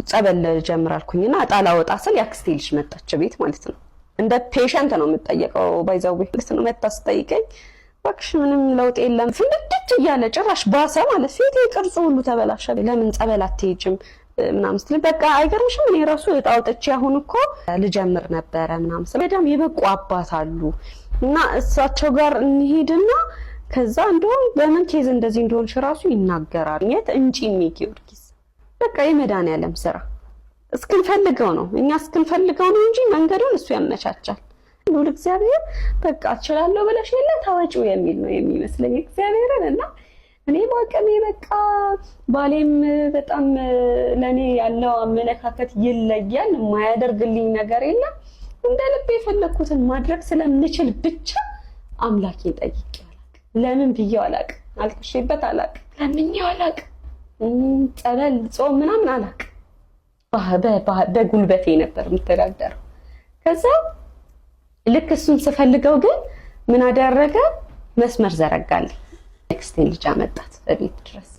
ጸበል ጀምር አልኩኝና እጣ ላወጣ ስል የአክስቴ ልጅ መጣች ቤት ማለት ነው። እንደ patient ነው የምጠየቀው by the way ማለት ነው። መታ ስጠይቀኝ እባክሽ ምንም ለውጥ የለም ፍንድድድ እያለ ጭራሽ ባሰ ማለት ፊቴ ቅርጹ ሁሉ ተበላሸ። ለምን ጸበል አትሄጂም ምናምን ስትለኝ በቃ አይገርምሽም እኔ ራሱ እጣ አውጥቼ አሁን እኮ ልጀምር ነበረ ምናምን ስል በጣም የበቁ አባት አሉ እና እሳቸው ጋር እንሂድና ከዛ እንደውም በምን case እንደዚህ እንደሆንሽ ራሱ ይናገራል። የት እንጪኒ ጊዮርጊስ በቃ የመድኃኒዓለም ስራ እስክንፈልገው ነው እኛ እስክንፈልገው ነው እንጂ መንገዱን እሱ ያመቻቻል። ልዑል እግዚአብሔር በቃ እችላለሁ ብለሽ የለ ታወጪው የሚል ነው የሚመስለኝ እግዚአብሔርን። እና እኔ በአቅሜ በቃ ባሌም በጣም ለእኔ ያለው አመለካከት ይለያል። የማያደርግልኝ ነገር የለም። እንደ ልብ የፈለግኩትን ማድረግ ስለምችል ብቻ አምላኬን ጠይቄው አላውቅም። ለምን ብዬው አላውቅም። አልቅሼበት አላውቅም። ለምኜው አላውቅም። ጸበል፣ ጾም ምናምን አላውቅም። በጉልበቴ ነበር የምተዳደረው። ከዛ ልክ እሱን ስፈልገው ግን ምን አደረገ? መስመር ዘረጋልኝ። next ልጅ አመጣት በቤት ድረስ።